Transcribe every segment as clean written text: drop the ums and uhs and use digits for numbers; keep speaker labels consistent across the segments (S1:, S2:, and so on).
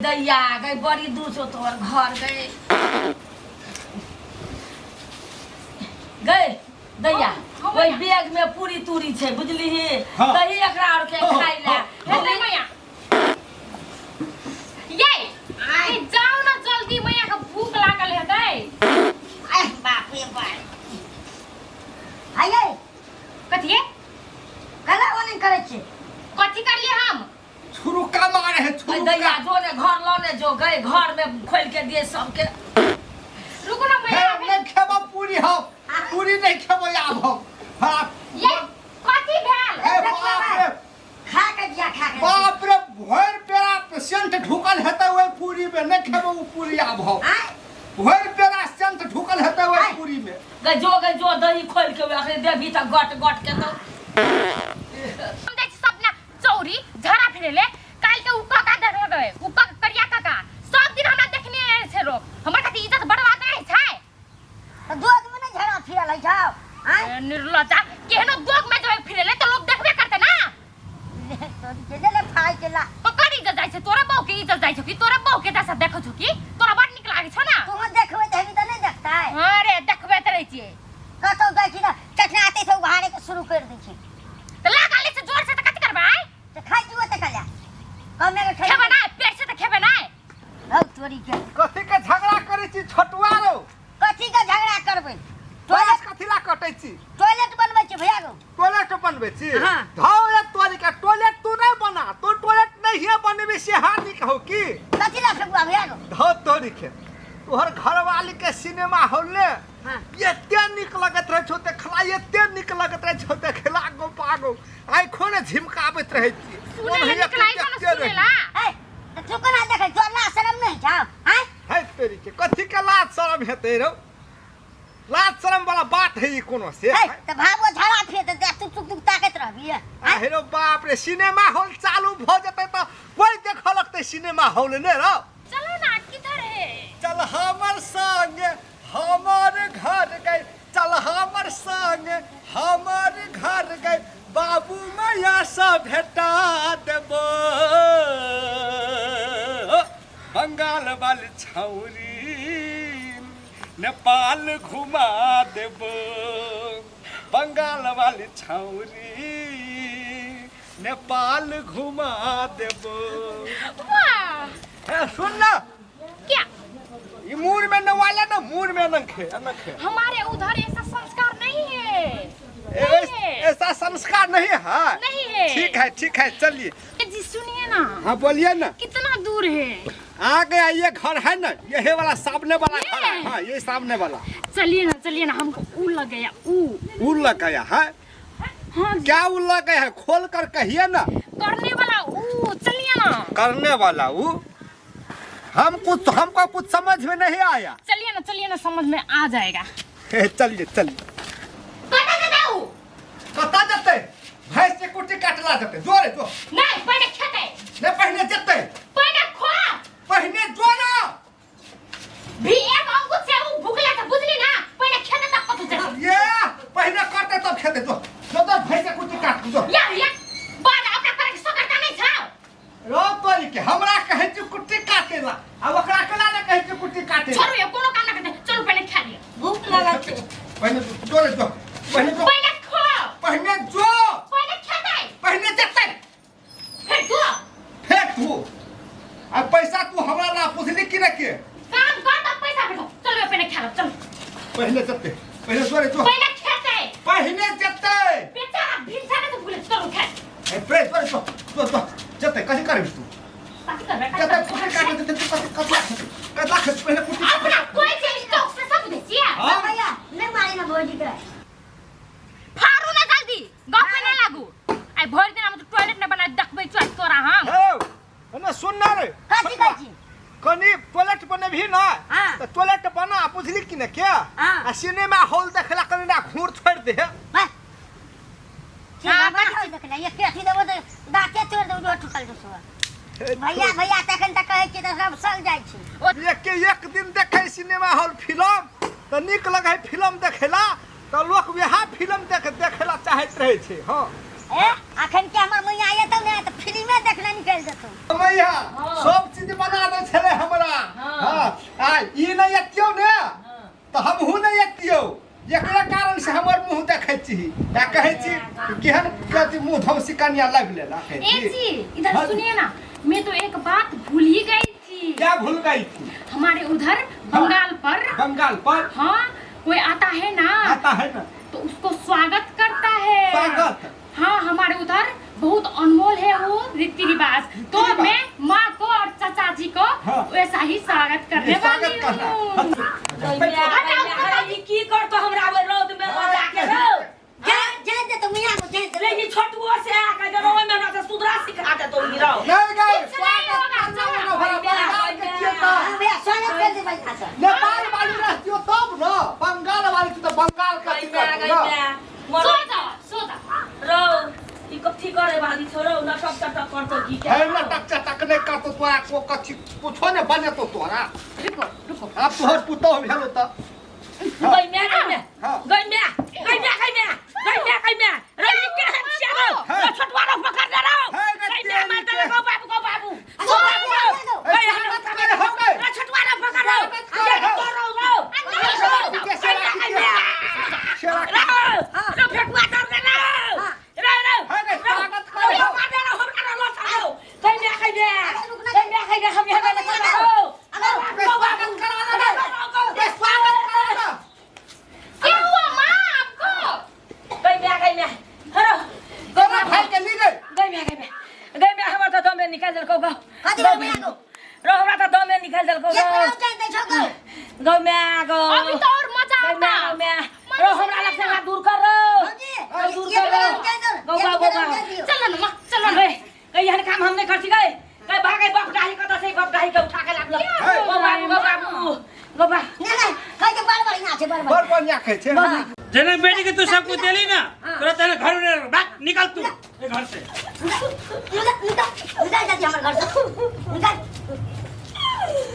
S1: दैया गई बड़ी दूर छौ तोहर घर गई गई दैया
S2: हाँ,
S1: ओहि
S2: मैया।
S1: बैग में पूरी तूरी छै बुझलिही
S3: हाँ।
S1: दही एकरा और के
S3: हाँ,
S1: खाइ ले
S3: हाँ,
S2: हेतै मैया ये ए जाओ ना जल्दी मैया के भूख लागल हेतै
S4: आय बाप रे बाप आये
S2: कथिए
S4: कला ओने करै छी
S2: कथी करलिए हम
S3: छुरुका मारे है
S1: गई
S3: छुरुका
S1: दैया जो ने घर लने जो गई घर में खोल के दिए सबके
S2: रुको ना
S3: हे
S2: मैया
S3: नहीं खेबो पूरी हम पूरी नहीं खेबो आब हम हाँ
S2: ये कथी भेल
S3: हे बाप रे
S4: खा के जिया खा के
S3: बाप रे भरि पेड़ा पेशेंट ढुकल हेतै ओहि पूरी में नहीं खेबो ओ पूरी आब हम
S4: आय
S3: भरि पेड़ा सेंट ढुकल हेतै ओहि पूरी में
S1: गई जो दही खोल के अखनी देबही तऽ गट गट के तो
S2: हम जाइ छी सपना चौरी झड़ा फिरेले काल के उ काका देखल गए उ काका करिया काका सब दिन हमरा देखने आए छै लोग हमर खातिर इज्जत बर्बाद नहीं छै
S4: तो दो आदमी नहीं झड़ा फिरल है जाओ आय
S2: ए, निर्लज्जा केहनो दोग में जेबै फिरेले तो लोग देखबे करते ना
S4: तोरी के ले फाइ के ला
S2: ककर इज्जत जाइ छै तोरा बहू के इज्जत जाइ छौ कि तोरा बहू के जैसा देखै छौ कि तोरा बड़ नीक लागै छौ ना
S4: तू देखबे त हेबी त नहीं देखता है
S2: अरे देखबे त रहै छियै
S4: कतौ जाइ छी ना चटना आते से उघारे के शुरू कर दै छी
S2: त लागल छै जोर से त कथी करबै
S4: त खाइ छी ओते कला कमे के
S2: खेबै
S4: खाइ
S2: ना पेट से त खेबै ना
S4: हौ तोरी के
S3: कथी के झगड़ा करै छी छोटुआ रौ
S4: कथी के झगड़ा करबै
S3: टॉयलेट
S4: टॉयलेट
S3: कथी ला कटै छी
S4: टॉयलेट बनबै छी भैया गो
S3: टॉयलेट बनबै छी
S4: हाँ।
S3: धौ रे तोरी के टॉयलेट तू नहीं बना तू टॉयलेट नहीं बनेबी से हानि कहू की
S4: कथी ला फेकुआ भैया गो
S3: धौ तोरी के तोहर घरवाली के सिनेमा हॉल ने
S4: हाँ।
S3: एते नीक लगैत रहै छौ देखला एते नीक लगैत रहै छौ देखला गो पागो आँखो ने झिमकाबैत रहै छी
S2: सुनै ला
S3: ओनाहिये
S2: नीक लागै छौ
S3: तू
S2: ने
S3: देखते
S2: सुनै
S3: रही।
S2: ला
S4: ए त तू कोना देखै तोर ला शरम नहीं छौ आय
S3: है तेरी के कथी के लाज शरम हेतै रौ लाज शरम वाला बात है ई कोनो से
S4: ए त भाबो झड़ा फिर त देख तुक तुक तुक ताकैत रहबी
S3: आ हेरो बाप रे सिनेमा हॉल चालू भ जेतै तऽ कोई देखऽ लगतै सिनेमा हॉल ने रौ
S2: चलो ना किधर है
S3: चल हमर संग हमर घर गए चल हमर संग हमर घर गए बाबू मैया से भेटा देबो बंगाल वाली छौरी नेपाल घुमा देबो बंगाल वाली छौरी नेपाल घुमा देबो
S2: वाह
S3: ए सुन ना
S2: क्या
S3: ई मुर में नवाला ना मुर में नखे नखे
S2: हमारे उधर ऐसा संस्कार नहीं है नहीं है।
S3: ऐसा संस्कार नहीं है
S2: नहीं है
S3: ठीक है ठीक है चलिए
S2: जी सुनिए ना
S3: हाँ बोलिए ना
S2: कितना दूर है
S3: आ गया ये घर है ना यही वाला सामने वाला घर है हाँ ये सामने वाला
S2: चलिए ना चलिए ना हमको ऊ लग गया ऊ
S3: ऊ लग गया है
S2: हाँ जी,
S3: क्या ऊ लग गया है खोल कर कहिए ना
S2: करने वाला ऊ चलिए ना
S3: करने वाला ऊ हम कुछ हमको कुछ समझ में नहीं आया
S2: चलिए ना चलिए ना समझ में आ जाएगा
S3: चलिए चलिए
S2: कतऽ जेतै ऊ
S3: कतऽ जेतै भैंस के कुट्टी काटला जेतै जो रे जो
S2: नहीं पहिले खेतै
S3: नहीं पहिने जेतै
S2: पहिले खो
S3: पहिने जो ना
S2: भी एक अंगुल से ऊ भुकला त बुझली ना पहिले खेतै तब कतौ जेतै
S3: ये पहिने करतै तब खेतै जो जो तो भैंस के कुट्टी काट जो
S2: या या बाल अपना करे के सकरता नहीं छौ
S3: रो तोरी के हमरा कहै छी कुट्टी काटे ला आ ओकरा केना ने कहै छी कुट्टी काटे ला
S2: छोड़ू ये कोनो काम ना करते चलू पहिले खा लिअ
S4: भूख लगल छै
S3: पहिने जो रे जो पहिने जो
S2: पहिले खो
S3: पहिने जो
S2: पहिले खेतै
S3: पहिने जेतै
S2: फेर तू
S3: फेर तू आ पैसा तू हमरा ला पुछली कि ने के
S2: काम कर तब पैसा भेटो चलू पहिले खा लो चलू
S3: पहिने जेतै पहिने जो रे जो
S2: पहिले खेतै
S3: पहिने जेतै
S2: बेचारा भिनसा ने भूले चलू खा
S3: ए प्रे जो रे जो जो जो जेतै कथी करबी तू
S2: कथी करबै
S3: जेतै कुट्टी काटे जेतै तू कथी कथी कथी खेतै पहिने कुट्टी
S2: अपना कोई चीज स्टॉक से सब बुझै छियै
S3: हाँ।
S4: भैया नहीं मारी ना भौजी के
S2: फारू ना जल्दी गप में ना लागू आई भरि दिन हम टॉयलेट न बना देखबै छौ तोरा हम
S3: हे ना सुन ना रे
S4: कथी कहै छी
S3: कनी टॉयलेट बनेबही ना
S4: हाँ।
S3: तऽ टॉयलेट बना बुझली कि ने क्या
S4: हाँ।
S3: आ सिनेमा हॉल देखला कनी ना घूर छोड़ दे
S4: बस
S2: हाँ,
S4: सिनेमा हॉल देखला एक अथी देबो तऽ दाँते तोड़ि देबो जो टूटल जो भैया भैया तखन तऽ कहै छी तऽ सब सल जाइ छी
S3: एक के एक दिन देखै सिनेमा हॉल फिल्म तऽ नीक लगै फिल्म देखेला तऽ लोक वएह फिल्म देख देखेला चाहैत रहै छै हँ
S4: ए अखन के हमर मैया एतौ ने तऽ फिल्मे देखला निक निकालि देतौ।
S3: मैया सब चीज बना दै छलै हमरा। हाँ, आ ई नहि एतियौ ने तऽ हमहूँ नहि एतियौ। एकरा कारण से हमर मुंह देखै छी आ कहै छी केहन कथी मुंह धमसी कनिया लाबि लेला कहै
S2: ए
S3: छी।
S2: जी इधर
S3: हाँ।
S2: सुनिए ना, मैं तो एक बात भूल ही गई थी।
S3: क्या भूल गई थी?
S2: हमारे उधर बंगाल पर,
S3: बंगाल पर
S2: हाँ कोई आता है ना,
S3: आता है ना
S2: तो उसको स्वागत करता है।
S3: स्वागत?
S2: हाँ, हमारे उधर बहुत अनमोल है वो रीति रिवाज। तो
S3: रीति रिवाज।
S2: मैं माँ को और चाचा जी को
S3: हाँ।
S2: वैसा ही स्वागत करने
S3: स्वागत
S2: वाली
S3: करना।
S2: हूँ।
S1: ई की करतो हमरा ओहि रौद में लगा के रौ?
S4: जा जा दे तो मियां को जा दे।
S1: रे ई छोटुओ से आके जब ओहि में हमरा से सुधरा सिखा देतो ई रौ।
S3: नहीं गए
S2: कुछ नहीं
S3: स्वागत
S2: होगा,
S3: करना
S2: चलो।
S3: होगा भरा बंगाल के छियै तऽ।
S4: हां भैया स्वागत कर दे भैया से।
S3: नेपाल वाली रहतियो तब न, बंगाल वाली छी तऽ बंगाल के अथी करतौ न।
S2: सो जाओ, सो जाओ।
S1: रौ ई कथी करे वाली छौ रौ? नटक चटक करतो की के?
S3: हे नटक चटक नहि करतौ तोरा, को कथी कुछो नहि बनेतौ तोरा।
S2: रुको रुको।
S3: आब तोहर पुतोह भेलौ तऽ।
S1: गई मैं गई मैं
S3: हाँ।
S1: गई मैं गई मैं गई मैं गई मैं गई मैं रौ ई केहन छियै रौ?
S3: हाँ।
S1: रौ छोटुआ रौ पकड़ ले रौ।
S3: हाँ,
S1: गई मैं
S3: तेरी
S1: मार
S3: के।
S1: देले गौ बाबू गौ बाबू
S4: अरे,
S1: गौ बाबू गौ।
S4: अरे,
S1: गई हमरा
S3: स्वागत करे हो गए।
S1: रौ छोटुआ रौ पकड़ रौ।
S3: स्वागत करे हो।
S1: तो रौ रौ।
S3: रौ,
S1: गई मैं गई मैं
S3: शेरा
S1: रौ रौ फेकुआ दर दे रौ। रौ रौ
S3: हाँ, रे,
S1: रौ,
S3: स्वागत करे
S1: रौ,
S3: हो।
S1: मार दे रौ हमरा रौ लस रौ। गई मैं गई मैं गई मैं गई मैं हम यहाँ नहीं कर रौ।
S3: बे, स्वागत करा ना रे। बे, स्वागत करा ना।
S2: क्या हुआ माँ आपको?
S1: गई मैं गई मैं हरो
S3: तोरा भाई के ली गई।
S1: गई मैं गई मैं गई मैं हमर त दमे निकाल देलकौ गौ।
S4: कथी गौ मियां गौ?
S1: रौ हमरा त दमे निकाल देलकौ
S4: ये
S1: गौ।
S4: बनाउ जाय दे छौ गौ।
S1: गौ मैं गौ।
S2: अभी तो और मजा
S1: गई मैं
S2: आता।
S1: गौ मैं रौ हमरा लग से हाथ दूर कर रौ।
S4: भौजी,
S1: रौ दूर
S4: ये
S1: कर
S4: बनाउ
S1: रौ।
S4: जाय दो।
S1: गौ
S4: ये
S1: गौ गौ
S4: बनाउ
S1: गौ।
S4: जाय दियौ।
S2: चलो ना माँ, चलो ना।
S1: गई गई एहन काम हम नहीं कर छी गई। गई भागै बाप डाही कतऽ से बाप डाही के उठा के लाबलक। गौ बाबू गौ बाबू गौ बा।
S4: ना ना खाइ के बड़ बढ़िया छै, बड़
S3: बड़
S4: बढ़िया।
S3: बढ़िया खाइ छै।
S5: जेना बेटी के तू सब कुछ देली ना, तोरा तेरे घर में भाग निकल तू ए घर से।
S4: निकल निकल निकल जाती हमर घर से निकल।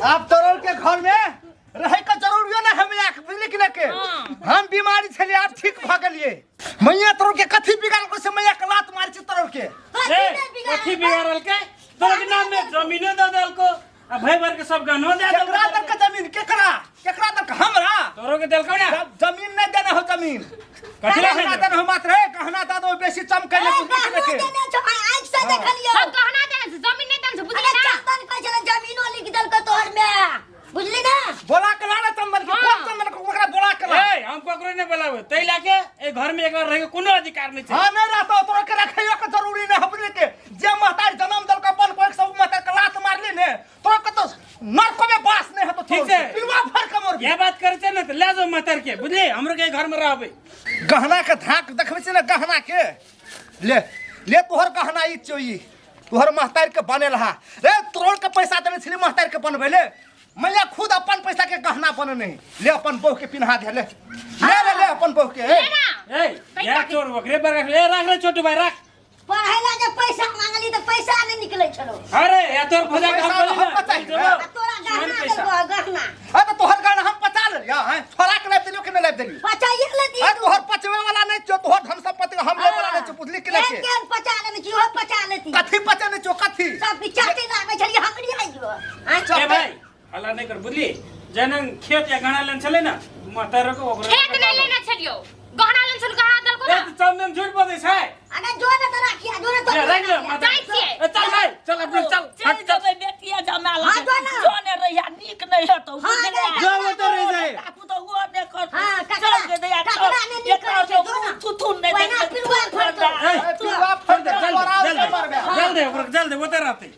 S3: आब तोरा के घर में रहे के जरूरियो ना हमरा के, बुझली कि ना के? हम बीमारी छलियै, आब ठीक भऽ गेलियै। मैया तोरा के कथी बिगाड़लको से मैया के लात मारै छै तोरा के?
S5: ए कथी बिगाड़ल के? तोरा के नाम में जमीनो दे देलको आ भाई भर के सब गहनो दे देलको।
S3: केकरा दर के जमीन? केकरा केकरा दर के? हमरा
S5: तोरो के देलको ना?
S3: जमीन नहीं देने हो जमीन।
S5: कथी ला
S3: गहना देने हो मात्र है, गहना दे दो बेसी चमकै
S4: ए,
S3: नहि बुझली कि
S4: गहनो
S3: ना के?
S4: देने छौ, आइ आँखि से देखलियौ।
S2: हाँ, गहना देने छै, जमीन नहीं देने छै, बुझली
S4: अरे
S2: ना?
S4: चंदन कहै छलै जमीनो लिख देलको तोहर माय, बुझली ना?
S3: बोला के ला ना चंदन के,
S2: हाँ।
S3: कोन चंदन के ओकरा बोला के ला।
S5: ए हम ककरो नहीं बोलावे, तै लाके ए घर में एकरा रहे के कोनो अधिकार नहीं छै।
S3: हाँ नहीं रहतो तोरा के रखैयो के जरूरी नहीं अपने के। जे महतारी जन्म देलको अपन कोई सब महतारी के लात मारली ने तोरा के तो नरको में बास नहीं हतो।
S5: ठीक छै।
S3: पिलुआ फर के मरबी।
S5: यह बात करे छै ने त ले जाओ महतार के, बुझली? हमरो के घर में रहबे।
S3: गहना के धाक देखबै छै ने गहना के, ले ले तोहर गहना ई छौ, ई तोहर महतारी के बनेल हा रे। तोहर के पैसा देने छली महतारी के बनबै ले, मैया खुद अपन पैसा के गहना बने ले अपन बहू के पिन्हा दे ले ले ले ले अपन बहू के।
S2: ले ना।
S5: ए या चोर ओकरे पर रख ले, रख रे छोटू भाई रख।
S4: पढ़ै ला जब पैसा मांगली त पैसा नहीं निकलै छलो।
S5: अरे या तोर भजा के हम
S3: पैसा
S5: बोली
S3: हम
S5: ना,
S3: पचाई।
S5: चलो।
S4: आ तोरा गहना
S5: पैसा।
S4: देलको गहना।
S3: अरे तो तोहर गहना हम पचा लेलियो हैं, छोड़ा के लाबि देलियो कि नहीं लाबि देलियो?
S4: पचाइए लेती
S3: अरे तोहर पचवे वाला नहीं छौ, तोहर धन संपत्ति हम ले वाला नहीं छौ, बुझली कि नहीं?
S4: केहन केहन पचा लेने छी, ओहो पचा लेती।
S3: कथी पचने छौ कथी?
S4: सब चाटे लागे छलियै हमरी आइयो। आँय?
S5: ए भाई हल्ला नहीं कर, बुझली? जेना खेत या गहना लेने छलै ना महतारो के ओकरो
S2: खेत नहीं लेने छलियो, गहना लेने छलियो, गहना देलको
S5: ए
S2: ना।
S5: त चंदन झूठ बोलै छै।
S4: अरे जो ने त राखिया, जो ने तो
S5: ले, राख ले माता।
S2: जाइ छियै।
S5: ए चल भाई चल अपने चल
S1: चलि
S5: हट चल।
S1: जेबै बेटिया जमा
S4: हाँ,
S1: लग
S4: जो ना।
S1: जो ने रहिया नीक नहीं हेतौ,
S4: हाँ,
S1: बुझलियै?
S4: नहीं,
S5: जो वो तो रहि जाए।
S1: काकू तो वो नहि करतौ।
S4: हाँ, ककरा-
S1: चल गे दैया, चल।
S4: ककरा नहि नीक
S1: एकरा
S4: करै छै,
S1: से
S4: जो ना।
S1: थुथुन नहि
S4: ओहिना
S1: देखबै,
S4: पिलुआ
S1: थुथुन
S4: फड़तौ।
S1: दे।
S5: ए,
S3: पिलुआ फड़
S5: चल दे,
S3: तोरा
S5: चल दे,
S3: मरबे।
S5: चल दे ओकरा चल दे ओतऽ रहतै।